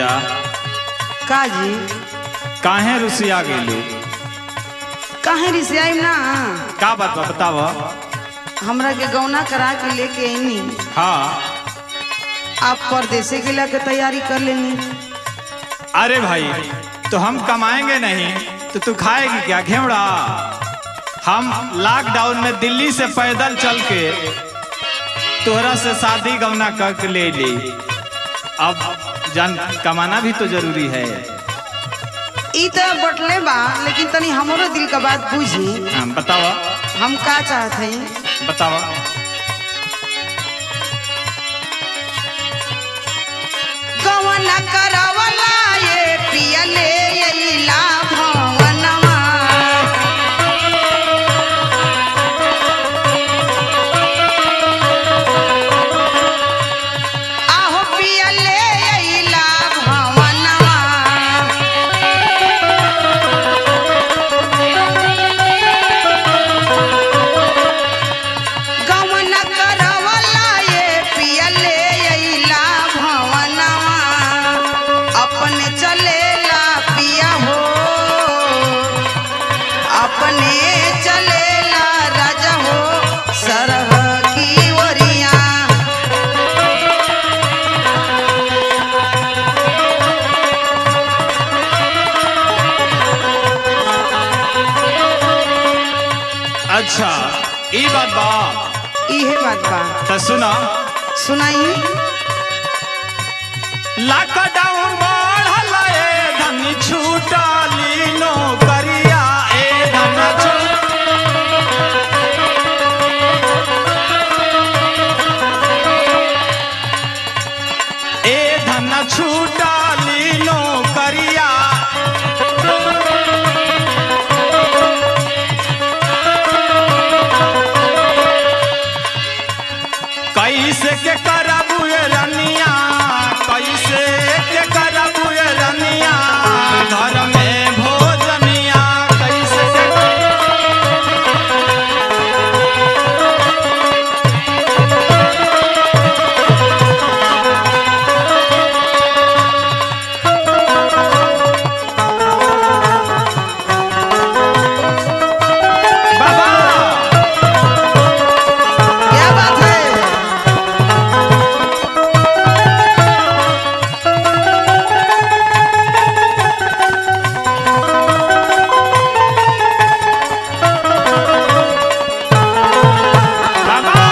जा। का जी? काहे रुसिया गेलू? काहे रिसियाई ना? का बात बा बताव। हमरा के गौना करा के लेके आईनी। हाँ। आप परदेसे के लाके तैयारी कर लेनी। अरे भाई तो हम कमाएंगे नहीं तो तू खाएगी क्या घेवड़ा? हम लॉकडाउन में दिल्ली से पैदल चल के तोहरा से शादी गौना कर ले ली। अब जान कमाना भी तो जरूरी है। ई तो बटले बा, लेकिन तनी हमरो दिल का बात बुझी। हाँ बतावा। हम का चाहत हई? बतावा। गौना करवला ये पिया ले अइला भवनवा। आहो पिया ले अइला भवनवा। गौना करवला ये पिया ले अइला भवनवा। अपने चलेला पिया हो, अपने चलेला राजा हो, सरह की ओरिया। अच्छा ई बात बा। इहे बात बा। तो सुना। सुनाई। लॉकडाउन बढ़ल ए धन छूटली नौकरिया ए धन ए धन छूटली नौकरिया। कैसे के करबू रनिया, कैसे के करबू रनिया, घर में भोजनिया कैसे के। बाबा क्या बात है? बाबा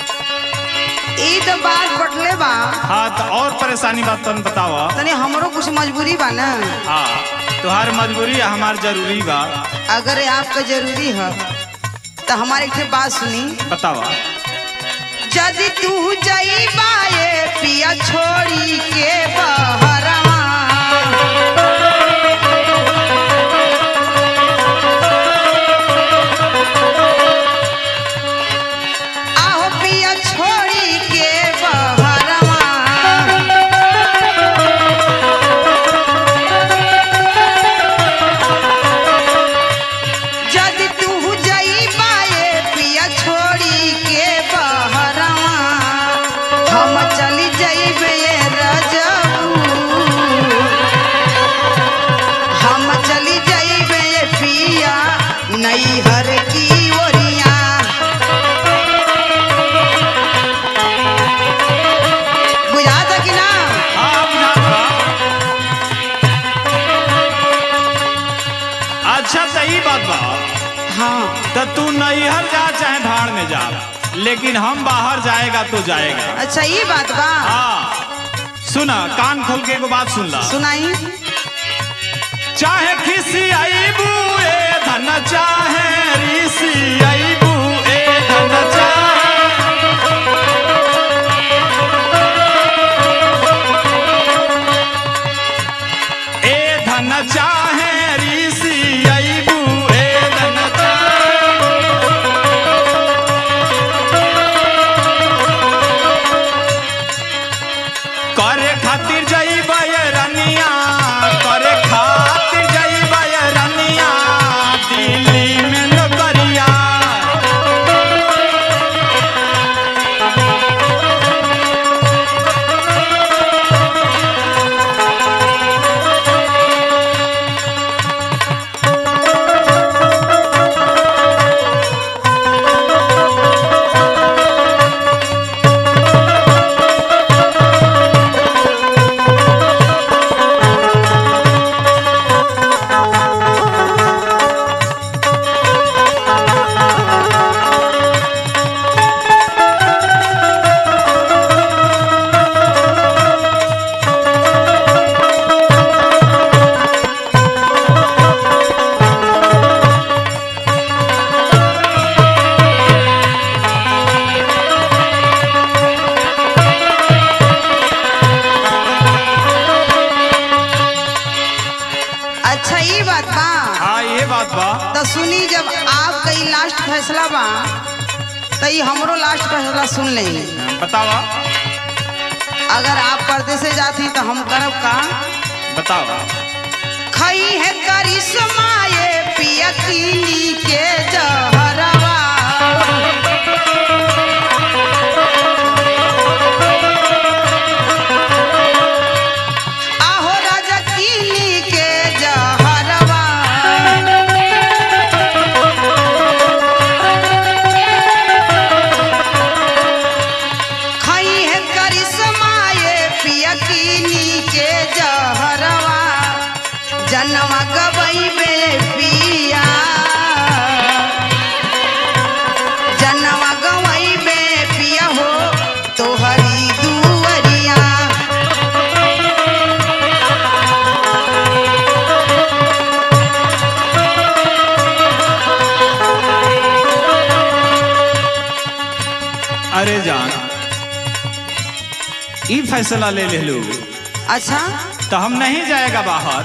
ई तो बात बटले बा। हाँ तो और परेशानी बात तुम बतावा। तनी हमरो कुछ मजबूरी बा ना। हाँ तुहार मजबूरी हमार जरूरी बा। अगर आपका जरूरी है तो हमारे एक बात सुनी। बतावा। यदि तू जइबा ये पिया छोड़ी के बहरवा। आहो पिया छोड़ी के बहरवा। यदि तू जइबा ये पिया छोड़ी के बहरवा, हम चली जइबे ये रजऊ, हम चली जइबे ये पिया नैहर की ओरिया। बुझाता कि ना? हाँ बुझात बा। अच्छा तो ई बात बा। हाँ तो तू नैहर जा चाहे भाड़ में जा, लेकिन हम बाहर जाएगा तो जाएगा। अच्छा ये बात बा। हाँ सुना, कान खोल के एगो बात सुन ला। सुनाई। चाहे खिसी आईबू ए धन, चाहे ऋषि आईबू ए धन, चाहे ए धन, चाहे ऋषि आईबू ए धन, चाहे तो सुनी, जब आपका ई लास्ट फैसला बा तो ई हमरो लास्ट फैसला सुन ले। बतावा। अगर आप परदेस से जाती तो हम करब का? बतावा। खई है करिश्मा ये पिया कीनी के जहरवा, आहो राजा कीनी के जहरवा। खई है करिश्मा ये पिया कीनी के जहरवा, जनवा गबई में पिया, जनवा गवई में पिया हो तोहरी दुअरिया। अरे जान, ई फैसला ले लेलू। अच्छा। तो हम नहीं जाएगा बाहर,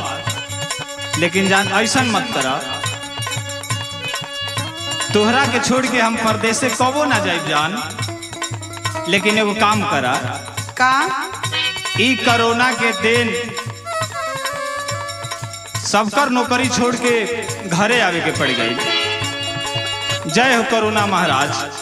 लेकिन जान ऐसा मत करा, तोहरा के छोड़ के हम परदेसे कबो ना जाइब जान। लेकिन एगो काम करा। का? ई कोरोना के दिन सबकर नौकरी छोड़ के घरे आवे के पड़ गई। जय हो कोरोना महाराज।